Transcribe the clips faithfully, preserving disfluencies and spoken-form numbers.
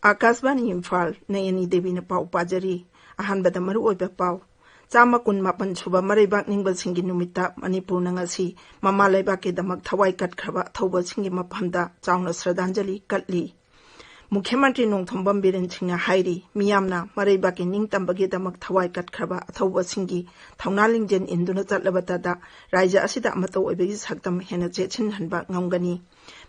ꯑꯥꯀꯥꯁꯕꯥꯅꯤ ꯏꯝꯐꯥꯜ, ꯅꯌꯅꯤ ꯗꯦꯕꯤꯅ ꯄꯥꯎ ꯄꯥꯖꯔꯤ꯫ ꯑꯍꯥꯟꯕꯗ ꯃꯔꯨꯑꯣꯏꯕ ꯄꯥꯎ꯫ ꯆꯥꯝꯃ ꯀꯨꯟ ꯃꯥꯄꯟ ꯁꯨꯕ ꯃꯔꯩꯕꯥꯛ ꯅꯤꯡꯕꯁꯤꯡꯒꯤ ꯅꯨꯃꯤꯠꯇ ꯃꯅꯤꯄꯨꯔꯅ ꯉꯁꯤ ꯃꯃꯥ ꯂꯩꯕꯥꯛꯀꯤꯗꯃꯛ ꯊꯋꯥꯏ ꯀꯠꯈ꯭ꯔꯕ ꯑꯊꯧꯕꯁꯤꯡꯒꯤ ꯃꯐꯝꯗ ꯆꯥꯎꯅ ꯁ꯭ꯔꯗꯥꯟꯖꯂꯤ ꯀꯠꯂꯤ꯫ ꯃꯨꯈ꯭ꯌ ꯃꯟꯇ꯭ꯔꯤ ꯅꯣꯡꯊꯣꯝꯕꯝ ꯕꯤꯔꯦꯟ ꯁꯤꯡꯅ ꯍꯥꯏꯔꯤ, ꯃꯤꯌꯥꯝꯅ ꯃꯔꯩꯕꯥꯛꯀꯤ ꯅꯤꯡꯇꯝꯕꯒꯤꯗꯃꯛ ꯊꯋꯥꯏ ꯀꯠꯈ꯭ꯔꯕ ꯑꯊꯧꯕꯁꯤꯡꯒꯤ ꯊꯧꯅꯥ ꯂꯤꯡꯖꯦꯜ ꯏꯟꯗꯨꯅ ꯆꯠꯂꯕꯇꯗ ꯔꯥꯏꯖ꯭ꯌ ꯑꯁꯤꯗ ꯑꯃꯠꯇ ꯑꯣꯏꯕꯒꯤ ꯁꯛꯇꯝ ꯍꯦꯟꯅ ꯆꯦꯠꯁꯤꯟꯍꯟꯕ ꯉꯝꯒꯅꯤ꯫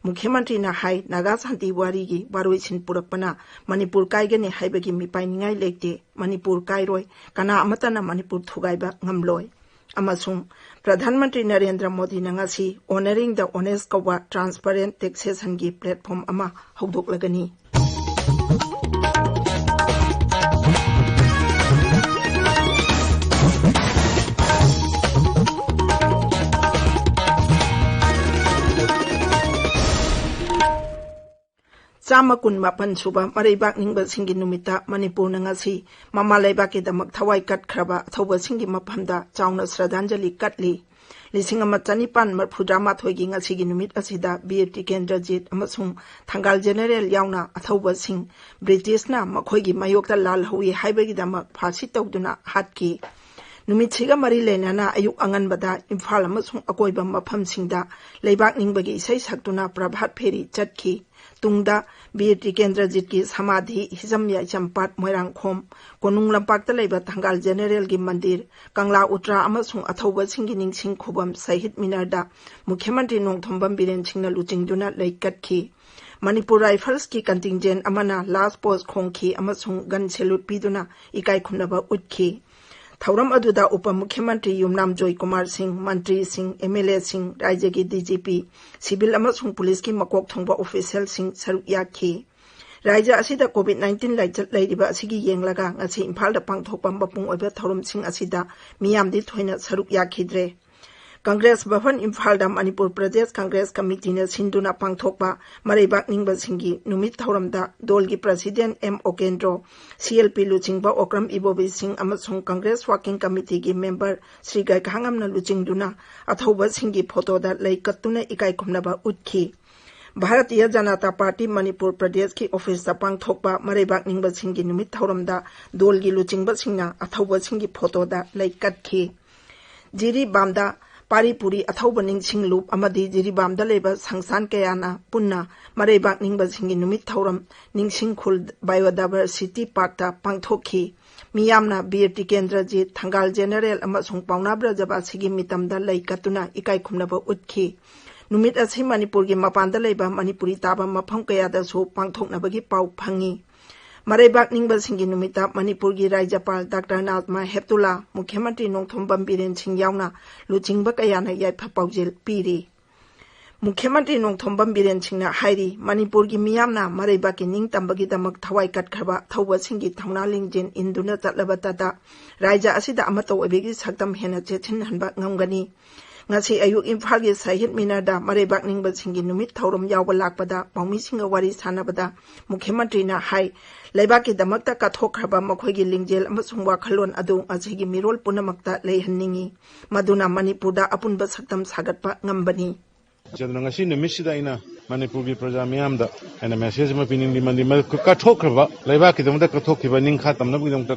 ꯃꯨꯈ꯭ꯌ ꯃꯟꯇ꯭ꯔꯤꯅ ꯍꯥꯏ, ꯅꯥꯒꯥ ꯁꯥꯟꯇꯤ ꯋꯥꯔꯤꯒꯤ ꯋꯥꯔꯣꯏꯁꯤꯟ ꯄꯨꯔꯛꯄꯅ ꯃꯅꯤꯄꯨꯔ ꯀꯥꯏꯒꯅꯤ ꯍꯥꯏꯕꯒꯤ ꯃꯤꯄꯥꯏꯅꯤꯡꯉꯥꯏ ꯂꯩꯇꯦ꯫ ꯃꯅꯤꯄꯨꯔ ꯀꯥꯏꯔꯣꯏ, ꯀꯅꯥ ꯑꯃꯠꯇꯅ ꯃꯅꯤꯄꯨꯔ ꯊꯨꯒꯥꯏꯕ ꯉꯝꯂꯣꯏ꯫ ꯑꯃꯁꯨꯡ ꯄ꯭ꯔꯙꯥꯟ ꯃꯟꯇ꯭ꯔꯤ ꯅꯔꯦꯟꯗ꯭ꯔ ꯃꯣꯗꯤꯅ ꯉꯁꯤ Honouring the Honest ꯀꯧꯕ transparent taxation ꯒꯤ platform ꯑꯃ ꯍꯧꯗꯣꯛꯂꯒꯅꯤ꯫ ꯆꯥꯝꯃ ꯀꯨꯟ ꯃꯥꯄꯟ ꯁꯨꯕ ꯃꯔꯩꯕꯥꯛ ꯅꯤꯡꯕꯁꯤꯡꯒꯤ ꯅꯨꯃꯤꯠꯇ ꯃꯅꯤꯄꯨꯔꯅ ꯉꯁꯤ ꯃꯃꯥ ꯂꯩꯕꯥꯛꯀꯤꯗꯃꯛ ꯊꯋꯥꯏ ꯀꯠꯈ꯭ꯔꯕ ꯑꯊꯧꯕꯁꯤꯡꯒꯤ ꯃꯐꯝꯗ ꯆꯥꯎꯅ ꯁ꯭ꯔꯗꯥꯟꯖꯂꯤ ꯀꯠꯂꯤ꯫ ꯂꯤꯁꯤꯡ ꯑꯃ ꯆꯅꯤꯄꯥꯟ ꯃꯔꯐꯨꯇꯔꯥ ꯃꯥꯊꯣꯏꯒꯤ ꯉꯁꯤꯒꯤ ꯅꯨꯃꯤꯠ ꯑꯁꯤꯗ ꯕꯤꯔ ꯇꯤꯀꯦꯟꯗ꯭ꯔꯖꯤꯠ ꯑꯃꯁꯨꯡ ꯊꯪꯒꯥꯜ ꯖꯦꯅꯔꯦꯜ ꯌꯥꯎꯅ ꯑꯊꯧꯕꯁꯤꯡ ꯕ꯭ꯔꯤꯇꯤꯁꯅ ꯃꯈꯣꯏꯒꯤ ꯃꯥꯌꯣꯛꯇ ꯂꯥꯜꯍꯧꯏ ꯍꯥꯏꯕꯒꯤꯗꯃꯛ ꯐꯥꯁꯤ ꯇꯧꯗꯨꯅ ꯍꯥꯠꯈꯤ꯫ ꯅꯨꯃꯤꯠꯁꯤꯒ ꯃꯔꯤ ꯂꯩꯅꯅ ꯑꯌꯨꯛ ꯑꯉꯟꯕꯗ ꯏꯝꯐꯥꯜ ꯑꯃꯁꯨꯡ ꯑꯀꯣꯏꯕ ꯃꯐꯝꯁꯤꯡꯗ ꯂꯩꯕꯥꯛ ꯅꯤꯡꯕꯒꯤ ꯏꯁꯩ ꯁꯛꯇꯨꯅ ꯄ꯭ꯔꯚꯥꯠ ꯐꯦꯔꯤ ꯆꯠꯈꯤ꯫ ꯇꯨꯡꯗ ꯕꯤꯔ ꯇꯤꯀꯦꯟꯗ꯭ꯔꯖꯤꯠꯀꯤ ꯁꯃꯥꯙꯤ, ꯍꯤꯖꯝ ꯌꯥꯏꯁꯝꯄꯥꯠ, ꯃꯣꯏꯔꯥꯡꯈꯣꯝ, ꯀꯣꯅꯨꯡ ꯂꯝꯄꯥꯛꯇ ꯂꯩꯕ ꯊꯪꯒꯥꯜ ꯖꯦꯅꯔꯦꯜꯒꯤ ꯃꯟꯗꯤꯔ, ꯀꯪꯂꯥ ꯎꯇ꯭ꯔꯥ ꯑꯃꯁꯨꯡ ꯑꯊꯧꯕꯁꯤꯡꯒꯤ ꯅꯤꯡꯁꯤꯡ ꯈꯨꯕꯝ ꯁꯍꯤꯗ ꯃꯤꯅꯔꯗ ꯃꯨꯈ꯭ꯌ ꯃꯟꯇ꯭ꯔꯤ ꯅꯣꯡꯊꯣꯝꯕꯝ ꯕꯤꯔꯦꯟ ꯁꯤꯡꯅ ꯂꯨꯆꯤꯡꯗꯨꯅ ꯂꯩ ꯀꯠꯈꯤ꯫ ꯃꯅꯤꯄꯨꯔ ꯔꯥꯏꯐꯜꯁꯀꯤ contingent ꯑꯃꯅ last post ꯈꯣꯡꯈꯤ ꯑꯃꯁꯨꯡ gun salute ꯄꯤꯗꯨꯅ ꯏꯀꯥꯏ ꯈꯨꯝꯅꯕ ꯎꯠꯈꯤ꯫ ꯊꯧꯔꯝ ꯑꯗꯨꯗ ꯎꯄ ꯃꯨꯈ꯭ꯌ ꯃꯟꯇ꯭ꯔꯤ ꯌꯨꯝꯅꯥꯝ ꯖꯣꯏꯀꯨꯃꯥꯔ ꯁꯤꯡ, ꯃꯟꯇ꯭ꯔꯤꯁꯤꯡ, ꯑꯦꯝ ꯑꯦꯜ ꯑꯦꯁꯤꯡ, ꯔꯥꯏꯖ꯭ꯌꯒꯤ ꯗꯤ ꯖꯤ ꯄꯤ, ꯁꯤꯚꯤꯜ ꯑꯃꯁꯨꯡ ꯄꯨꯂꯤꯁꯀꯤ ꯃꯀꯣꯛ ꯊꯣꯡꯕ ꯑꯣꯐꯤꯁꯤꯌꯦꯜꯁꯤꯡ ꯁꯔꯨꯛ ꯌꯥꯈꯤ꯫ ꯔꯥꯏꯖ꯭ꯌ ꯑꯁꯤꯗ COVID nineteen ꯂꯥꯏꯆꯠ ꯂꯩꯔꯤꯕ ꯑꯁꯤꯒꯤ ꯌꯦꯡꯂꯒ ꯉꯁꯤ ꯏꯝꯐꯥꯜꯗ ꯄꯥꯡꯊꯣꯛꯄ ꯃꯄꯨꯡ ꯑꯣꯏꯕ ꯊꯧꯔꯝꯁꯤꯡ ꯑꯁꯤꯗ ꯃꯤꯌꯥꯝꯗꯤ ꯊꯣꯏꯅ ꯁꯔꯨꯛ ꯌꯥꯈꯤꯗ꯭ꯔꯦ꯫ ꯀꯪꯒ꯭ꯔꯦꯁ ꯚꯕꯟ ꯏꯝꯐꯥꯜꯗ ꯃꯅꯤꯄꯨꯔ ꯄ꯭ꯔꯗꯦꯁ ꯀꯪꯒ꯭ꯔꯦꯁ ꯀꯃꯤꯇꯤꯅ ꯁꯤꯟꯗꯨꯅ ꯄꯥꯡꯊꯣꯛꯄ ꯃꯔꯩꯕꯥꯛ ꯅꯤꯡꯕꯁꯤꯡꯒꯤ ꯅꯨꯃꯤꯠ ꯊꯧꯔꯝꯗ ꯗꯣꯜꯒꯤ president M ꯑꯣꯀꯦꯟꯗ꯭ꯔꯣ, C L P ꯂꯨꯆꯤꯡꯕ ꯑꯣꯀ꯭ꯔꯝ ꯏꯕꯣꯕꯤ ꯁꯤꯡ ꯑꯃꯁꯨꯡ ꯀꯪꯒ꯭ꯔꯦꯁ ꯋꯥꯔꯀꯤꯡ ꯀꯃꯤꯇꯤꯒꯤ ꯃꯦꯝꯕꯔ ꯁ꯭ꯔꯤ ꯒꯥꯏꯈꯥꯉꯝꯅ ꯂꯨꯆꯤꯡꯗꯨꯅ ꯑꯊꯧꯕꯁꯤꯡꯒꯤ ꯐꯣꯇꯣꯗ ꯂꯩ ꯀꯠꯇꯨꯅ ꯏꯀꯥꯏ ꯈꯨꯝꯅꯕ ꯎꯠꯈꯤ꯫ ꯚꯥꯔꯇꯤꯌ ꯖꯅꯇꯥ ꯄꯥꯔꯇꯤ ꯃꯅꯤꯄꯨꯔ ꯄ꯭ꯔꯗꯦꯁꯀꯤ ꯑꯣꯐꯤꯁꯇ ꯄꯥꯡꯊꯣꯛꯄ ꯃꯔꯩꯕꯥꯛ ꯅꯤꯡꯕꯁꯤꯡꯒꯤ ꯅꯨꯃꯤꯠ ꯊꯧꯔꯝꯗ ꯗꯣꯜꯒꯤ ꯂꯨꯆꯤꯡꯕꯁꯤꯡꯅ ꯑꯊꯧꯕꯁꯤꯡꯒꯤ ꯐꯣꯇꯣꯗ ꯂꯩ ꯀꯠꯈꯤ꯫ ꯖꯤꯔꯤꯕꯥꯝꯗ ꯄꯥꯔꯤ ꯄꯨꯔꯤ ꯑꯊꯧꯕ ꯅꯤꯡꯁꯤꯡ ꯂꯨꯞ ꯑꯃꯗꯤ ꯖꯤꯔꯤꯕꯥꯝꯗ ꯂꯩꯕ ꯁꯪꯁꯥꯟ ꯀꯌꯥꯅ ꯄꯨꯟꯅ ꯃꯔꯩꯕꯥꯛ ꯅꯤꯡꯕꯁꯤꯡꯒꯤ ꯅꯨꯃꯤꯠ ꯊꯧꯔꯝ ꯅꯤꯡꯁꯤꯡ ꯈꯨꯜ ꯕꯥꯏꯑꯣꯗꯥꯏꯚꯔꯁꯤꯇꯤ ꯄꯥꯔꯛꯇ ꯄꯥꯡꯊꯣꯛꯈꯤ꯫ ꯃꯤꯌꯥꯝꯅ ꯕꯤꯔ ꯇꯤꯀꯦꯟꯗ꯭ꯔꯖꯤꯠ, ꯊꯪꯒꯥꯜ ꯖꯦꯅꯔꯦꯜ ꯑꯃꯁꯨꯡ ꯄꯥꯎꯅꯥ ꯕ꯭ꯔꯖꯕꯥꯁꯤꯒꯤ ꯃꯤꯇꯝꯗ ꯂꯩ ꯀꯠꯇꯨꯅ ꯏꯀꯥꯏ ꯈꯨꯝꯅꯕ ꯎꯠꯈꯤ꯫ ꯅꯨꯃꯤꯠ ꯑꯁꯤ ꯃꯅꯤꯄꯨꯔꯒꯤ ꯃꯄꯥꯟꯗ ꯂꯩꯕ ꯃꯅꯤꯄꯨꯔꯤ ꯇꯥꯕ ꯃꯐꯝ ꯀꯌꯥꯗꯁꯨ ꯄꯥꯡꯊꯣꯛꯅꯕꯒꯤ ꯄꯥꯎ ꯐꯪꯉꯤ꯫ ꯃꯔꯩꯕꯥꯛ ꯅꯤꯡꯕꯁꯤꯡꯒꯤ ꯅꯨꯃꯤꯠꯇ ꯃꯅꯤꯄꯨꯔꯒꯤ ꯔꯥꯖ꯭ꯌꯄꯥꯜ ꯗꯥꯛꯇꯔ ꯅꯥꯖꯃꯥ ꯍꯦꯞꯇꯨꯂꯥ, ꯃꯨꯈ꯭ꯌ ꯃꯟꯇ꯭ꯔꯤ ꯅꯣꯡꯊꯣꯝꯕꯝ ꯕꯤꯔꯦꯟ ꯁꯤꯡ ꯌꯥꯎꯅ ꯂꯨꯆꯤꯡꯕ ꯀꯌꯥꯅ ꯌꯥꯏꯐ ꯄꯥꯎꯖꯦꯜ ꯄꯤꯔꯤ꯫ ꯃꯨꯈ꯭ꯌ ꯃꯟꯇ꯭ꯔꯤ ꯅꯣꯡꯊꯣꯝꯕꯝ ꯕꯤꯔꯦꯟ ꯁꯤꯡꯅ ꯍꯥꯏꯔꯤ, ꯃꯅꯤꯄꯨꯔꯒꯤ ꯃꯤꯌꯥꯝꯅ ꯃꯔꯩꯕꯥꯛꯀꯤ ꯅꯤꯡꯇꯝꯕꯒꯤꯗꯃꯛ ꯊꯋꯥꯏ ꯀꯠꯈ꯭ꯔꯕ ꯑꯊꯧꯕꯁꯤꯡꯒꯤ ꯊꯧꯅꯥ ꯂꯤꯡꯖꯦꯜ ꯏꯟꯗꯨꯅ ꯆꯠꯂꯕꯇꯗ ꯔꯥꯖ꯭ꯌ ꯑꯁꯤꯗ ꯑꯃꯠꯇ ꯑꯣꯏꯕꯒꯤ ꯁꯛꯇꯝ ꯍꯦꯟꯅ ꯆꯦꯠꯁꯤꯟꯍꯟꯕ ꯉꯝꯒꯅꯤ꯫ ꯉꯁꯤ ꯑꯌꯨꯛ ꯏꯝꯐꯥꯜꯒꯤ ꯁꯍꯤꯗ ꯃꯤꯅꯔꯗ ꯃꯔꯩꯕꯥꯛ ꯅꯤꯡꯕꯁꯤꯡꯒꯤ ꯅꯨꯃꯤꯠ ꯊꯧꯔꯝ ꯌꯥꯎꯕ ꯂꯥꯛꯄꯗ ꯄꯥꯎꯃꯤꯁꯤꯡꯒ ꯋꯥꯔꯤ ꯁꯥꯟꯅꯕꯗ ꯃꯨꯈ꯭ꯌ ꯃꯟꯇ꯭ꯔꯤꯅ ꯍꯥꯏ, ꯂꯩꯕꯥꯛꯀꯤꯗꯃꯛꯇ ꯀꯠꯊꯣꯛꯈ꯭ꯔꯕ ꯃꯈꯣꯏꯒꯤ ꯂꯤꯡꯖꯦꯜ ꯑꯃꯁꯨꯡ ꯋꯥꯈꯜꯂꯣꯟ ꯑꯗꯨ ꯉꯁꯤꯒꯤ ꯃꯤꯔꯣꯜ ꯄꯨꯝꯅꯃꯛꯇ ꯂꯩꯍꯟꯅꯤꯡꯏ꯫ ꯃꯗꯨꯅ ꯃꯅꯤꯄꯨꯔꯗ ꯑꯄꯨꯟꯕ ꯁꯛꯇꯝ ꯁꯥꯒꯠꯄ ꯉꯝꯕꯅꯤ꯫ ꯑꯗꯨꯅ ꯉꯁꯤ ꯅꯨꯃꯤꯠꯁꯤꯗ ꯑꯩꯅ ꯃꯅꯤꯄꯨꯔꯒꯤ ꯄ꯭ꯔꯖꯥ ꯃꯤꯌꯥꯝꯗ ꯑꯩꯅ ꯃꯦꯁꯦꯖ ꯑꯃ ꯄꯤꯅꯤꯡꯂꯤ, ꯃꯗꯨꯗꯤ ꯃ-, ꯀꯠꯊꯣꯛꯈ꯭ꯔꯕ, ꯂꯩꯕꯥꯛꯀꯤꯗꯃꯛꯇ ꯀꯠꯊꯣꯛꯈꯤꯕ, ꯅꯤꯡꯈꯥ ꯇꯝꯅꯕꯒꯤꯗꯃꯛꯇ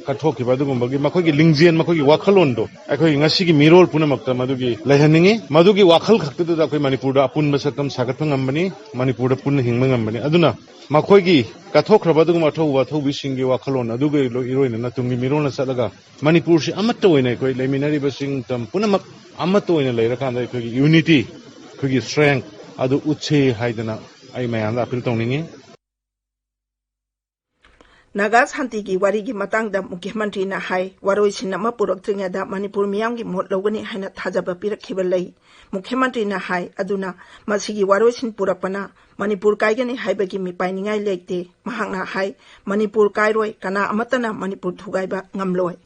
ꯀꯠꯊꯣꯛꯈꯤꯕ ꯑꯗꯨꯒꯨꯝꯕꯒꯤ ꯃꯈꯣꯏꯒꯤ ꯂꯤꯡꯖꯦꯜ, ꯃꯈꯣꯏꯒꯤ ꯋꯥꯈꯜꯂꯣꯟꯗꯣ ꯑꯩꯈꯣꯏ ꯉꯁꯤꯒꯤ ꯃꯤꯔꯣꯜ ꯄꯨꯝꯅꯃꯛꯇ ꯃꯗꯨꯒꯤ ꯂꯩꯍꯟꯅꯤꯡꯏ꯫ ꯃꯗꯨꯒꯤ ꯋꯥꯈꯜ ꯈꯛꯇꯗꯨꯗ ꯑꯩꯈꯣꯏ ꯃꯅꯤꯄꯨꯔꯗ ꯑꯄꯨꯟꯕ ꯁꯛꯇꯝ ꯁꯥꯒꯠꯄ ꯉꯝꯕꯅꯤ, ꯃꯅꯤꯄꯨꯔꯗ ꯄꯨꯟꯅ ꯍꯤꯡꯕ ꯉꯝꯕꯅꯤ꯫ ꯑꯗꯨꯅ ꯃꯈꯣꯏꯒꯤ ꯀꯠꯊꯣꯛꯈ꯭ꯔꯕ ꯑꯗꯨꯒꯨꯝꯕ ꯑꯊꯧꯕ ꯑꯊꯧꯕꯤꯁꯤꯡꯒꯤ ꯋꯥꯈꯜꯂꯣꯟ ꯑꯗꯨꯒ ꯏꯔꯣꯏꯅꯅ ꯇꯨꯡꯒꯤ ꯃꯤꯔꯣꯜꯅ ꯆꯠꯂꯒ ꯃꯅꯤꯄꯨꯔꯁꯤ ꯑꯃꯠꯇ ꯑꯣꯏꯅ ꯑꯩꯈꯣꯏ ꯂꯩꯃꯤꯟꯅꯔꯤꯕꯁꯤꯡ ꯄꯨꯝꯅꯃꯛ ꯑꯃꯠꯇ ꯑꯣꯏꯅ ꯂꯩꯔꯀꯥꯟꯗ ꯑꯩꯈꯣꯏꯒꯤ ꯌꯨꯅꯤꯇꯤ, ꯑꯩꯈꯣꯏꯒꯤ ꯁ꯭ꯇꯔꯦꯡ ꯑꯗꯨ ꯎꯠꯁꯤ ꯍꯥꯏꯗꯅ ꯑꯩ ꯃꯌꯥꯝꯗ ꯑꯄꯤꯜ ꯇꯧꯅꯤꯡꯏ꯫ ꯅꯥꯒꯥ ꯁꯥꯟꯇꯤꯒꯤ ꯋꯥꯔꯤꯒꯤ ꯃꯇꯥꯡꯗ ꯃꯨꯈ꯭ꯌ ꯃꯟꯇ꯭ꯔꯤꯅ ꯍꯥꯏ, ꯋꯥꯔꯣꯏꯁꯤꯟ ꯑꯃ ꯄꯨꯔꯛꯇ꯭ꯔꯤꯉꯩꯗ ꯃꯅꯤꯄꯨꯔ ꯃꯤꯌꯥꯝꯒꯤ ꯃꯣꯠ ꯂꯧꯒꯅꯤ ꯍꯥꯏꯅ ꯊꯥꯖꯕ ꯄꯤꯔꯛꯈꯤꯕ ꯂꯩ꯫ ꯃꯨꯈ꯭ꯌ ꯃꯟꯇ꯭ꯔꯤꯅ ꯍꯥꯏ, ꯑꯗꯨꯅ ꯃꯁꯤꯒꯤ ꯋꯥꯔꯣꯏꯁꯤꯟ ꯄꯨꯔꯛꯄꯅ ꯃꯅꯤꯄꯨꯔ ꯀꯥꯏꯒꯅꯤ ꯍꯥꯏꯕꯒꯤ ꯃꯤꯄꯥꯏꯅꯤꯡꯉꯥꯏ ꯂꯩꯇꯦ꯫ ꯃꯍꯥꯛꯅ ꯍꯥꯏ, ꯃꯅꯤꯄꯨꯔ ꯀꯥꯏꯔꯣꯏ, ꯀꯅꯥ ꯑꯃꯠꯇꯅ ꯃꯅꯤꯄꯨꯔ ꯊꯨꯒꯥꯏꯕ ꯉꯝꯂꯣꯏ꯫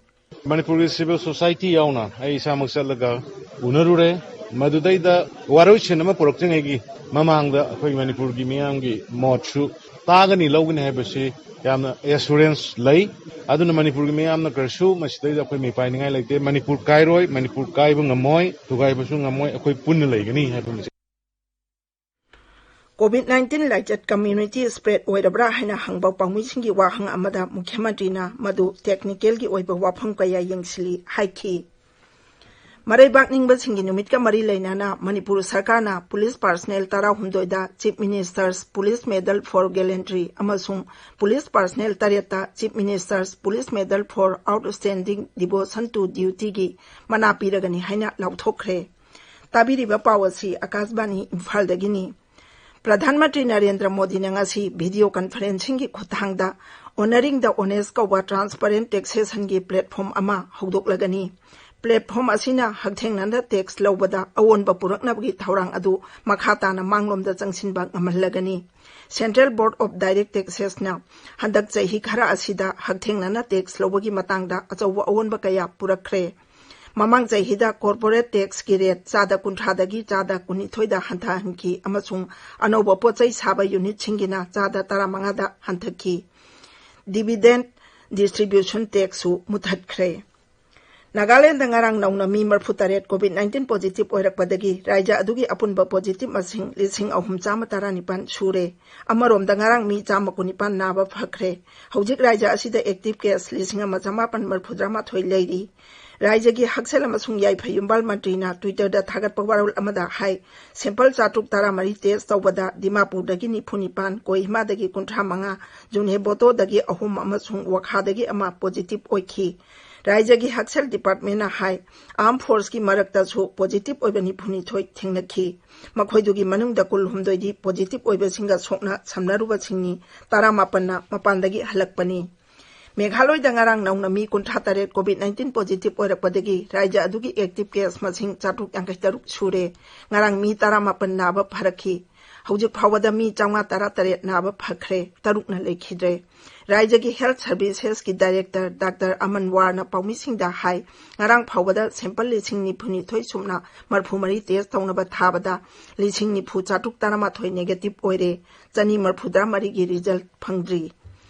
ꯃꯅꯤꯄꯨꯔꯒꯤ ꯁꯤꯚꯤꯜ ꯁꯣꯁꯥꯏꯇꯤ ꯌꯥꯎꯅ ꯑꯩ ꯏꯁꯥꯃꯛ ꯆꯠꯂꯒ ꯎꯅꯔꯨꯔꯦ꯫ ꯃꯗꯨꯗꯩꯗ ꯋꯥꯔꯣꯏꯁꯤꯟ ꯑꯃ ꯄꯨꯔꯛꯇ꯭ꯔꯤꯉꯩꯒꯤ ꯃꯃꯥꯡꯗ ꯑꯩꯈꯣꯏ ꯃꯅꯤꯄꯨꯔꯒꯤ ꯃꯤꯌꯥꯝꯒꯤ ꯃꯣꯠꯁꯨ ꯇꯥꯒꯅꯤ, ꯂꯧꯒꯅꯤ ꯍꯥꯏꯕꯁꯤ ꯌꯥꯝꯅ ꯑꯦꯁꯨꯔꯦꯟꯁ ꯂꯩ꯫ ꯑꯗꯨꯅ ꯃꯅꯤꯄꯨꯔꯒꯤ ꯃꯤꯌꯥꯝꯅ ꯀꯔꯤꯁꯨ ꯃꯁꯤꯗꯩꯗ ꯑꯩꯈꯣꯏ ꯃꯤꯄꯥꯏꯅꯤꯡꯉꯥꯏ ꯂꯩꯇꯦ꯫ ꯃꯅꯤꯄꯨꯔ ꯀꯥꯏꯔꯣꯏ, ꯃꯅꯤꯄꯨꯔ ꯀꯥꯏꯕ ꯉꯝꯃꯣꯏ, ꯊꯨꯒꯥꯏꯕꯁꯨ ꯉꯝꯃꯣꯏ, ꯑꯩꯈꯣꯏ ꯄꯨꯟꯅ ꯂꯩꯒꯅꯤ ꯍꯥꯏꯕ ꯑꯃꯁꯤ꯫ ꯀꯣꯚꯤꯗ ꯅꯥꯏꯟꯇꯤꯟ ꯂꯥꯏꯆꯠ ꯀꯝꯃ꯭ꯌꯨꯅꯤꯇꯤ ꯁ꯭ꯄ꯭ꯔꯦꯗ ꯑꯣꯏꯔꯕ꯭ꯔꯥ ꯍꯥꯏꯅ ꯍꯪꯕ ꯄꯥꯎꯃꯤꯁꯤꯡꯒꯤ ꯋꯥꯍꯪ ꯑꯃꯗ ꯃꯨꯈ꯭ꯌ ꯃꯟꯇ꯭ꯔꯤꯅ ꯃꯗꯨ ꯇꯦꯛꯅꯤꯀꯦꯜꯒꯤ ꯑꯣꯏꯕ ꯋꯥꯐꯝ ꯀꯌꯥ ꯌꯦꯡꯁꯤꯜꯂꯤ ꯍꯥꯏꯈꯤ꯫ ꯃꯔꯩꯕꯥꯛ ꯅꯤꯡꯕꯁꯤꯡꯒꯤ ꯅꯨꯃꯤꯠꯀ ꯃꯔꯤ ꯂꯩꯅꯅ ꯃꯅꯤꯄꯨꯔ ꯁꯔꯀꯥꯔꯅ ꯄꯨꯂꯤꯁ ꯄꯥꯔꯁꯅꯦꯜ ꯇꯔꯥꯍꯨꯝꯗꯣꯏꯗ Chief Minister's Police Medal for Gallantry ꯑꯃꯁꯨꯡ ꯄꯨꯂꯤꯁ ꯄꯥꯔꯁꯅꯦꯜ ꯇꯔꯦꯠꯇ Chief Minister's Police Medal for Outstanding Devotion to Dutyꯒꯤ ꯃꯅꯥ ꯄꯤꯔꯒꯅꯤ ꯍꯥꯏꯅ ꯂꯥꯎꯊꯣꯛꯈ꯭ꯔꯦ꯫ ꯇꯥꯕꯤꯔꯤꯕ ꯄꯥꯎ ꯑꯁꯤ ꯑꯀꯥꯁꯕꯥꯅꯤ ꯏꯝꯐꯥꯜꯗꯒꯤꯅꯤ꯫ ꯄ꯭ꯔꯙꯥꯟ ꯃꯟꯇ꯭ꯔꯤ ꯅꯔꯦꯟꯗ꯭ꯔ ꯃꯣꯗꯤꯅ ꯉꯁꯤ ꯚꯤꯗꯤꯑꯣ ꯀꯟꯐꯔꯦꯟꯁꯤꯡꯒꯤ ꯈꯨꯠꯊꯥꯡꯗ Honoring the Honest ꯀꯧꯕ ꯇ꯭ꯔꯥꯟꯁꯄꯔꯦꯟ ꯇꯦꯛꯁꯦꯁꯟꯒꯤ ꯄ꯭ꯂꯦꯠꯐꯣꯝ ꯑꯃ ꯍꯧꯗꯣꯛꯂꯒꯅꯤ꯫ ꯄ꯭ꯂꯦꯠꯐꯣꯝ ꯑꯁꯤꯅ ꯍꯛꯊꯦꯡꯅꯅ ꯇꯦꯛꯁ ꯂꯧꯕꯗ ꯑꯑꯣꯟꯕ ꯄꯨꯔꯛꯅꯕꯒꯤ ꯊꯧꯔꯥꯡ ꯑꯗꯨ ꯃꯈꯥ ꯇꯥꯅ ꯃꯥꯡꯂꯣꯝꯗ ꯆꯪꯁꯤꯟꯕ ꯉꯝꯍꯜꯂꯒꯅꯤ꯫ Central Board of Direct Taxesꯅ ꯍꯟꯗꯛ ꯆꯍꯤ ꯈꯔ ꯑꯁꯤꯗ ꯍꯛꯊꯦꯡꯅꯅ ꯇꯦꯛꯁ ꯂꯧꯕꯒꯤ ꯃꯇꯥꯡꯗ ꯑꯆꯧꯕ ꯑꯑꯣꯟꯕ ꯀꯌꯥ ꯄꯨꯔꯛꯈ꯭ꯔꯦ꯫ ꯃꯃꯥꯡ ꯆꯍꯤꯗ ꯀꯣꯔꯄꯣꯔꯦꯠ ꯇꯦꯛꯁꯀꯤ ꯔꯦꯠ ꯆꯥꯗ ꯀꯨꯟꯊ꯭ꯔꯥꯗꯒꯤ ꯆꯥꯗ ꯀꯨꯟꯅꯤꯊꯣꯏꯗ ꯍꯟꯊꯍꯟꯈꯤ ꯑꯃꯁꯨꯡ ꯑꯅꯧꯕ ꯄꯣꯠꯆꯩ ꯁꯥꯕ ꯌꯨꯅꯤꯠꯁꯤꯡꯒꯤꯅ ꯆꯥꯗ ꯇꯔꯥꯃꯉꯥꯗ ꯍꯟꯊꯈꯤ꯫ Dividend distribution taxꯁꯨ ꯃꯨꯠꯊꯠꯈ꯭ꯔꯦ꯫ ꯅꯥꯒꯥꯂꯦꯟꯗ ꯉꯔꯥꯡ ꯅꯧꯅ ꯃꯤ ꯃꯔꯤꯐꯨ ꯇꯔꯦꯠ ꯀꯣꯚꯤꯗ ꯅꯥꯏꯟꯇꯤꯟ ꯄꯣꯖꯤꯇꯤꯚ ꯑꯣꯏꯔꯛꯄꯗꯒꯤ ꯔꯥꯖ꯭ꯌ ꯑꯗꯨꯒꯤ ꯑꯄꯨꯟꯕ ꯄꯣꯖꯤꯇꯤꯚ ꯃꯁꯤꯡ ꯂꯤꯁꯤꯡ ꯑꯍꯨꯝ ꯆꯥꯝꯃ ꯇꯔꯥꯅꯤꯄꯥꯟ ꯁꯨꯔꯦ꯫ ꯑꯃꯔꯣꯝꯗ ꯉꯔꯥꯡ ꯃꯤ ꯆꯥꯝꯃ ꯀꯨꯟꯅꯤꯄꯥꯟ ꯅꯥꯕ ꯐꯈ꯭ꯔꯦ꯫ ꯍꯧꯖꯤꯛ ꯔꯥꯖ꯭ꯌ ꯑꯁꯤꯗ ꯑꯦꯛꯇꯤꯚ ꯀꯦꯁ ꯂꯤꯁꯤꯡ ꯑꯃ ꯆꯥꯃꯥꯄꯟ ꯃꯔꯤꯐꯨꯇꯔꯥꯃꯥꯊꯣꯏ ꯂꯩꯔꯤ꯫ ꯔꯥꯖ꯭ꯌꯒꯤ ꯍꯛꯁꯦꯜ ꯑꯃꯁꯨꯡ ꯌꯥꯏꯐ ꯌꯨꯝꯕꯥꯜ ꯃꯟꯇ꯭ꯔꯤꯅ ꯇ꯭ꯋꯤꯇꯔꯗ ꯊꯥꯒꯠꯄ ꯋꯥꯔꯣꯜ ꯑꯃꯗ ꯍꯥꯏ, ꯁꯦꯝꯄꯜ ꯆꯥꯇ꯭ꯔꯨꯛ ꯇꯔꯥꯃꯔꯤ ꯇꯦꯁ ꯇꯧꯕꯗ ꯗꯤꯃꯥꯄꯨꯔꯗꯒꯤ ꯅꯤꯐꯨ ꯅꯤꯄꯥꯟ, ꯀꯣꯍꯤꯃꯥꯗꯒꯤ ꯀꯨꯟꯊ꯭ꯔꯥ ꯃꯉꯥ, ꯖꯨꯟꯍꯦꯕꯣꯇꯣꯗꯒꯤ ꯑꯍꯨꯝ ꯑꯃꯁꯨꯡ ꯋꯥꯈꯥꯗꯒꯤ ꯑꯃ ꯄꯣꯖꯤꯇꯤꯚ ꯑꯣꯏꯈꯤ꯫ ꯔꯥꯖ꯭ꯌꯒꯤ ꯍꯛꯁꯦꯜ ꯗꯤꯄꯥꯔꯠꯃꯦꯟꯅ ꯍꯥꯏ, ꯑꯥꯔꯝ ꯐꯣꯔꯁꯀꯤ ꯃꯔꯛꯇꯁꯨ ꯄꯣꯖꯤꯇꯤꯚ ꯑꯣꯏꯕ ꯅꯤꯐꯨꯅꯤꯊꯣꯏ ꯊꯦꯡꯅꯈꯤ꯫ ꯃꯈꯣꯏꯗꯨꯒꯤ ꯃꯅꯨꯡꯗ ꯀꯨꯜꯍꯨꯝꯗꯣꯏꯗꯤ ꯄꯣꯖꯤꯇꯤꯚ ꯑꯣꯏꯕꯁꯤꯡꯒ ꯁꯣꯛꯅ ꯁꯝꯅꯔꯨꯕꯁꯤꯡꯅꯤ, ꯇꯔꯥꯃꯥꯄꯟꯅ ꯃꯄꯥꯟꯗꯒꯤ ꯍꯜꯂꯛꯄꯅꯤ꯫ ꯃꯦꯘꯥꯂꯣꯏꯗ ꯉꯔꯥꯡ ꯅꯧꯅ ꯃꯤ ꯀꯨꯟꯊ꯭ꯔꯥ ꯇꯔꯦꯠ ꯀꯣꯚꯤꯗ ꯅꯥꯏꯟꯇꯤꯟ ꯄꯣꯖꯤꯇꯤꯚ ꯑꯣꯏꯔꯛꯄꯗꯒꯤ ꯔꯥꯖ꯭ꯌ ꯑꯗꯨꯒꯤ ꯑꯦꯛꯇꯤꯚ ꯀꯦꯁ ꯃꯁꯤꯡ ꯆꯥꯇ꯭ꯔꯨꯛ ꯌꯥꯡꯈꯩ ꯇꯔꯨꯛ ꯁꯨꯔꯦ꯫ ꯉꯔꯥꯡ ꯃꯤ ꯇꯔꯥꯃꯥꯄꯟ ꯅꯥꯕ ꯐꯔꯛꯈꯤ꯫ ꯍꯧꯖꯤꯛ ꯐꯥꯎꯕꯗ ꯃꯤ ꯆꯥꯝꯃꯉꯥ ꯇꯔꯥꯇꯔꯦꯠ ꯅꯥꯕ ꯐꯈ꯭ꯔꯦ, ꯇꯔꯨꯛꯅ ꯂꯩꯈꯤꯗ꯭ꯔꯦ꯫ ꯔꯥꯖ꯭ꯌꯒꯤ ꯍꯦꯜꯊ ꯁꯔꯚꯤꯁꯦꯁꯀꯤ ꯗꯥꯏꯔꯦꯛꯇꯔ ꯗꯥꯛꯇꯔ ꯑꯃꯟ ꯋꯥꯔꯅ ꯄꯥꯎꯃꯤꯁꯤꯡꯗ ꯍꯥꯏ, ꯉꯔꯥꯡ ꯐꯥꯎꯕꯗ ꯁꯦꯝꯄꯜ ꯂꯤꯁꯤꯡ ꯅꯤꯐꯨꯅꯤꯊꯣꯏ ꯁꯨꯞꯅ ꯃꯔꯤꯐꯨꯃꯔꯤ ꯇꯦꯁ ꯇꯧꯅꯕ ꯊꯥꯕꯗ ꯂꯤꯁꯤꯡ ꯅꯤꯐꯨ ꯆꯥꯇ꯭ꯔꯨꯛ ꯇꯔꯥꯃꯥꯊꯣꯏ ꯅꯦꯒꯦꯇꯤꯚ ꯑꯣꯏꯔꯦ, ꯆꯅꯤ ꯃꯔꯤꯐꯨꯇꯔꯥꯃꯔꯤꯒꯤ ꯔꯤꯖꯜꯠ ꯐꯪꯗ꯭ꯔꯤ꯫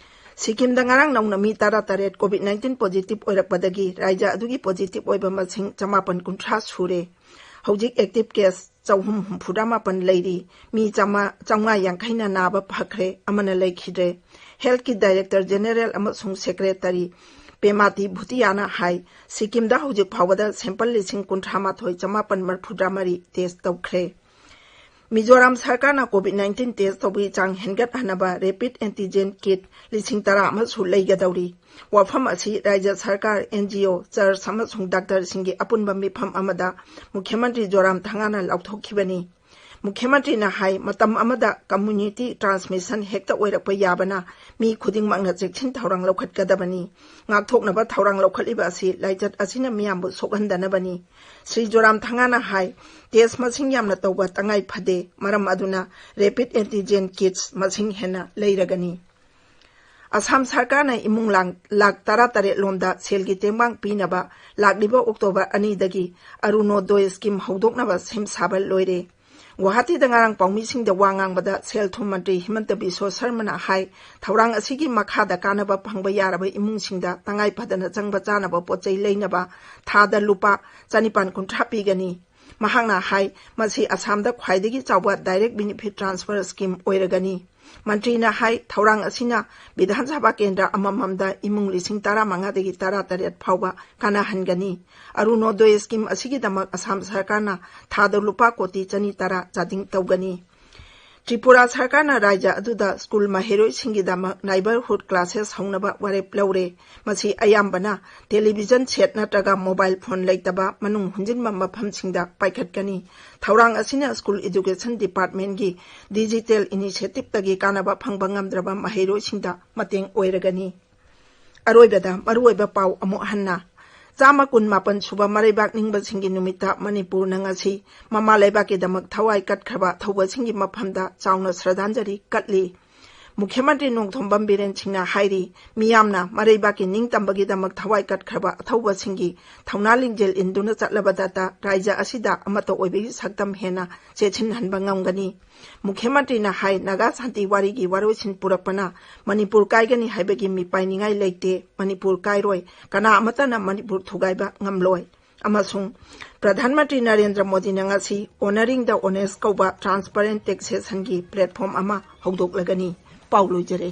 ꯁꯤꯛꯀꯤꯝꯗ ꯉꯔꯥꯡ ꯅꯧꯅ ꯃꯤ ꯇꯔꯥꯇꯔꯦꯠ ꯀꯣꯚꯤꯗ ꯅꯥꯏꯟꯇꯤꯟ ꯄꯣꯖꯤꯇꯤꯚ ꯑꯣꯏꯔꯛꯄꯗꯒꯤ ꯔꯥꯖ꯭ꯌ ꯑꯗꯨꯒꯤ ꯄꯣꯖꯤꯇꯤꯚ ꯑꯣꯏꯕ ꯃꯁꯤꯡ ꯆꯃꯥꯄꯟ ꯀꯨꯟꯊ꯭ꯔꯥ ꯁꯨꯔꯦ꯫ ꯍꯧꯖꯤꯛ ꯑꯦꯛꯇꯤꯚ ꯀꯦꯁ ꯆꯍꯨꯝ ꯍꯨꯝꯐꯨꯇꯔꯥ ꯃꯥꯄꯟ ꯂꯩꯔꯤ꯫ ꯃꯤ ꯆꯥꯝꯃꯉꯥ ꯌꯥꯡꯈꯩꯅ ꯅꯥꯕ ꯐꯈ꯭ꯔꯦ, ꯑꯃꯅ ꯂꯩꯈꯤꯗ꯭ꯔꯦ꯫ ꯍꯦꯜꯊꯀꯤ ꯗꯥꯏꯔꯦꯛꯇꯔ ꯖꯦꯅꯦꯔꯦꯜ ꯑꯃꯁꯨꯡ ꯁꯦꯀ꯭ꯔꯦꯇꯔꯤ ꯄꯦꯃꯥꯇꯤ ꯚꯨꯇꯤꯌꯥꯅ ꯍꯥꯏ, ꯁꯤꯛꯀꯤꯝꯗ ꯍꯧꯖꯤꯛ ꯐꯥꯎꯕꯗ ꯁꯦꯝꯄꯜ ꯂꯤꯁꯤꯡ ꯀꯨꯟꯊ꯭ꯔꯥ ꯃꯥꯊꯣꯏ ꯆꯃꯥꯄꯟ ꯃꯔꯤꯐꯨꯇꯔꯥ ꯃꯔꯤ ꯇꯦꯁ ꯇꯧꯈ꯭ꯔꯦ꯫ ꯃꯤꯖꯣꯔꯥꯝ ꯁꯔꯀꯥꯔꯅ ꯀꯣꯚꯤꯗ ꯅꯥꯏꯟꯇꯤꯟ ꯇꯦꯁ ꯇꯧꯕꯒꯤ ꯆꯥꯡ ꯍꯦꯟꯒꯠꯍꯟꯅꯕ ꯔꯦꯄꯤꯗ ꯑꯦꯟꯇꯤꯖꯦꯟ ꯀꯤꯠ ꯂꯤꯁꯤꯡ ꯇꯔꯥ ꯑꯃꯁꯨ ꯂꯩꯒꯗꯧꯔꯤ꯫ ꯋꯥꯐꯝ ꯑꯁꯤ ꯔꯥꯖ꯭ꯌ ꯁꯔꯀꯥꯔ, ꯑꯦꯟ ꯖꯤ ꯑꯣ, ꯆꯔꯆ ꯑꯃꯁꯨꯡ ꯗꯥꯛꯇꯔꯁꯤꯡꯒꯤ ꯑꯄꯨꯟꯕ ꯃꯤꯐꯝ ꯑꯃꯗ ꯃꯨꯈ꯭ꯌ ꯃꯟꯇ꯭ꯔꯤ ꯖꯣꯔꯥꯝ ꯊꯪꯒꯥꯅ ꯂꯥꯎꯊꯣꯛꯈꯤꯕꯅꯤ꯫ ꯃꯨꯈ꯭ꯌ ꯃꯟꯇ꯭ꯔꯤꯅ ꯍꯥꯏ, ꯃꯇꯝ ꯑꯃꯗ ꯀꯝꯃ꯭ꯌꯨꯅꯤꯇꯤ ꯇ꯭ꯔꯥꯟꯁꯃꯤꯁꯟ ꯍꯦꯛꯇ ꯑꯣꯏꯔꯛꯄ ꯌꯥꯕꯅ ꯃꯤ ꯈꯨꯗꯤꯡꯃꯛꯅ ꯆꯦꯛꯁꯤꯟ ꯊꯧꯔꯥꯡ ꯂꯧꯈꯠꯀꯗꯕꯅꯤ꯫ ꯉꯥꯛꯊꯣꯛꯅꯕ ꯊꯧꯔꯥꯡ ꯂꯧꯈꯠꯂꯤꯕ ꯑꯁꯤ ꯂꯥꯏꯆꯠ ꯑꯁꯤꯅ ꯃꯤꯌꯥꯝꯕꯨ ꯁꯣꯛꯍꯟꯗꯅꯕꯅꯤ꯫ ꯁ꯭ꯔꯤ ꯖꯣꯔꯥꯝ ꯊꯪꯒꯥꯅ ꯍꯥꯏ, ꯇꯦꯁ ꯃꯁꯤꯡ ꯌꯥꯝꯅ ꯇꯧꯕ ꯇꯉꯥꯏ ꯐꯗꯦ, ꯃꯔꯝ ꯑꯗꯨꯅ ꯔꯦꯄꯤꯗ ꯑꯦꯟꯇꯤꯖꯦꯟ ꯀꯤꯠꯁ ꯃꯁꯤꯡ ꯍꯦꯟꯅ ꯂꯩꯔꯒꯅꯤ꯫ ꯑꯁꯥꯝ ꯁꯔꯀꯥꯔꯅ ꯏꯃꯨꯡ ꯂꯥꯡ ꯂꯥꯈ ꯇꯔꯥꯇꯔꯦꯠ ꯂꯣꯝꯗ ꯁꯦꯜꯒꯤ ꯇꯦꯡꯕꯥꯡ ꯄꯤꯅꯕ ꯂꯥꯛꯂꯤꯕ ꯑꯣꯛꯇꯣꯕꯔ ꯑꯅꯤꯗꯒꯤ ꯑꯔꯨꯅꯣꯗꯣꯏ ꯁ꯭ꯀꯤꯝ ꯍꯧꯗꯣꯛꯅꯕ ꯁꯦꯝ ꯁꯥꯕ ꯂꯣꯏꯔꯦ꯫ ꯒꯨꯋꯥꯍꯥꯇꯤꯗ ꯉꯔꯥꯡ ꯄꯥꯎꯃꯤꯁꯤꯡꯗ ꯋꯥ ꯉꯥꯡꯕꯗ ꯁꯦꯜ ꯊꯨꯝ ꯃꯟꯇ꯭ꯔꯤ ꯍꯤꯃꯟꯇ ꯕꯤꯁ꯭ꯋ ꯁꯔꯃꯅ ꯍꯥꯏ, ꯊꯧꯔꯥꯡ ꯑꯁꯤꯒꯤ ꯃꯈꯥꯗ ꯀꯥꯟꯅꯕ ꯐꯪꯕ ꯌꯥꯔꯕ ꯏꯃꯨꯡꯁꯤꯡꯗ ꯇꯉꯥꯏ ꯐꯗꯅ ꯆꯪꯕ ꯆꯥꯅꯕ ꯄꯣꯠ ꯆꯩ ꯂꯩꯅꯕ ꯊꯥꯗ ꯂꯨꯄꯥ ꯆꯅꯤꯄꯥꯟ ꯀꯨꯟꯊ꯭ꯔꯥ ꯄꯤꯒꯅꯤ꯫ ꯃꯍꯥꯛꯅ ꯍꯥꯏ, ꯃꯁꯤ ꯑꯁꯥꯝꯗ ꯈ꯭ꯋꯥꯏꯗꯒꯤ ꯆꯥꯎꯕ ꯗꯥꯏꯔꯦꯛ ꯕꯦꯅꯤꯐꯤꯠ ꯇ꯭ꯔꯥꯟꯁꯐꯔ ꯁ꯭ꯀꯤꯝ ꯑꯣꯏꯔꯒꯅꯤ꯫ ꯃꯟꯇ꯭ꯔꯤꯅ ꯍꯥꯏ, ꯊꯧꯔꯥꯡ ꯑꯁꯤꯅ ꯕꯤꯙꯥꯟ ꯁꯚꯥ ꯀꯦꯟꯗ꯭ꯔ ꯑꯃꯃꯝꯗ ꯏꯃꯨꯡ ꯂꯤꯁꯤꯡ ꯇꯔꯥꯃꯉꯥꯗꯒꯤ ꯇꯔꯥꯇꯔꯦꯠ ꯐꯥꯎꯕ ꯀꯥꯟꯅꯍꯟꯒꯅꯤ꯫ ꯑꯔꯨꯅꯣꯗꯣꯏ ꯁ꯭ꯀꯤꯝ ꯑꯁꯤꯒꯤꯗꯃꯛ ꯑꯁꯥꯝ ꯁꯔꯀꯥꯔꯅ ꯊꯥꯗ ꯂꯨꯄꯥ ꯀꯣꯇꯤ ꯆꯅꯤ ꯇꯔꯥ ꯆꯥꯗꯤꯡ ꯇꯧꯒꯅꯤ꯫ ꯇ꯭ꯔꯤꯄꯨꯔꯥ ꯁꯔꯀꯥꯔꯅ ꯔꯥꯖ꯭ꯌ ꯑꯗꯨꯗ ꯁ꯭ꯀꯨꯜ ꯃꯍꯩꯔꯣꯏꯁꯤꯡꯒꯤꯗꯃꯛ ꯅꯥꯏꯕꯔꯍꯨꯗ ꯀ꯭ꯂꯥꯁꯦꯁ ꯍꯧꯅꯕ ꯋꯥꯔꯦꯞ ꯂꯧꯔꯦ꯫ ꯃꯁꯤ ꯑꯌꯥꯝꯕꯅ ꯇꯦꯂꯤꯚꯤꯖꯟ ꯁꯦꯠ ꯅꯠꯇ꯭ꯔꯒ ꯃꯣꯕꯥꯏꯜ ꯐꯣꯟ ꯂꯩꯇꯕ ꯃꯅꯨꯡ ꯍꯨꯟꯖꯤꯟꯕ ꯃꯐꯝꯁꯤꯡꯗ ꯄꯥꯏꯈꯠꯀꯅꯤ꯫ ꯊꯧꯔꯥꯡ ꯑꯁꯤꯅ ꯁ꯭ꯀꯨꯜ ꯑꯦꯖꯨꯀꯦꯁꯟ ꯗꯤꯄꯥꯔꯠꯃꯦꯟꯒꯤ ꯗꯤꯖꯤꯇꯦꯜ ꯏꯅꯤꯁꯤꯌꯦꯇꯤꯚꯇꯒꯤ ꯀꯥꯟꯅꯕ ꯐꯪꯕ ꯉꯝꯗ꯭ꯔꯕ ꯃꯍꯩꯔꯣꯏꯁꯤꯡꯗ ꯃꯇꯦꯡ ꯑꯣꯏꯔꯒꯅꯤ꯫ ꯑꯔꯣꯏꯕꯗ ꯃꯔꯨꯑꯣꯏꯕ ꯄꯥꯎ ꯑꯃꯨꯛ ꯍꯟꯅ꯫ ꯆꯥꯝꯃ ꯀꯨꯟ ꯃꯥꯄꯟ ꯁꯨꯕ ꯃꯔꯩꯕꯥꯛ ꯅꯤꯡꯕꯁꯤꯡꯒꯤ ꯅꯨꯃꯤꯠꯇ ꯃꯅꯤꯄꯨꯔꯅ ꯉꯁꯤ ꯃꯃꯥ ꯂꯩꯕꯥꯛꯀꯤꯗꯃꯛ ꯊꯋꯥꯏ ꯀꯠꯈ꯭ꯔꯕ ꯑꯊꯧꯕꯁꯤꯡꯒꯤ ꯃꯐꯝꯗ ꯆꯥꯎꯅ ꯁ꯭ꯔꯗꯥꯟꯖꯂꯤ ꯀꯠꯂꯤ꯫ ꯃꯨꯈ꯭ꯌ ꯃꯟꯇ꯭ꯔꯤ ꯅꯣꯡꯊꯣꯝꯕꯝ ꯕꯤꯔꯦꯟ ꯁꯤꯡꯅ ꯍꯥꯏꯔꯤ, ꯃꯤꯌꯥꯝꯅ ꯃꯔꯩꯕꯥꯛꯀꯤ ꯅꯤꯡꯇꯝꯕꯒꯤꯗꯃꯛ ꯊꯋꯥꯏ ꯀꯠꯈ꯭ꯔꯕ ꯑꯊꯧꯕꯁꯤꯡꯒꯤ ꯊꯧꯅꯥ ꯂꯤꯡꯖꯦꯜ ꯏꯟꯗꯨꯅ ꯆꯠꯂꯕꯗꯇ ꯔꯥꯖ꯭ꯌ ꯑꯁꯤꯗ ꯑꯃꯠꯇ ꯑꯣꯏꯕꯒꯤ ꯁꯛꯇꯝ ꯍꯦꯟꯅ ꯆꯦꯠꯁꯤꯟꯍꯟꯕ ꯉꯝꯒꯅꯤ꯫ ꯃꯨꯈ꯭ꯌ ꯃꯟꯇ꯭ꯔꯤꯅ ꯍꯥꯏ, ꯅꯥꯒꯥ ꯁꯥꯟꯇꯤ ꯋꯥꯔꯤꯒꯤ ꯋꯥꯔꯣꯏꯁꯤꯟ ꯄꯨꯔꯛꯄꯅ ꯃꯅꯤꯄꯨꯔ ꯀꯥꯏꯒꯅꯤ ꯍꯥꯏꯕꯒꯤ ꯃꯤꯄꯥꯏꯅꯤꯡꯉꯥꯏ ꯂꯩꯇꯦ꯫ ꯃꯅꯤꯄꯨꯔ ꯀꯥꯏꯔꯣꯏ꯫ ꯀꯅꯥ ꯑꯃꯠꯇꯅ ꯃꯅꯤꯄꯨꯔ ꯊꯨꯒꯥꯏꯕ ꯉꯝꯂꯣꯏ꯫ ꯑꯃꯁꯨꯡ ꯄ꯭ꯔꯙꯥꯟ ꯃꯟꯇ꯭ꯔꯤ ꯅꯔꯦꯟꯗ꯭ꯔ ꯃꯣꯗꯤꯅ ꯉꯁꯤ Honoring the Honest ꯀꯧꯕ transparent taxation ꯒꯤ platform ꯑꯃ ꯍꯧꯗꯣꯛꯂꯒꯅꯤ꯫ ꯄꯥꯎ ꯂꯣꯏꯖꯔꯦ꯫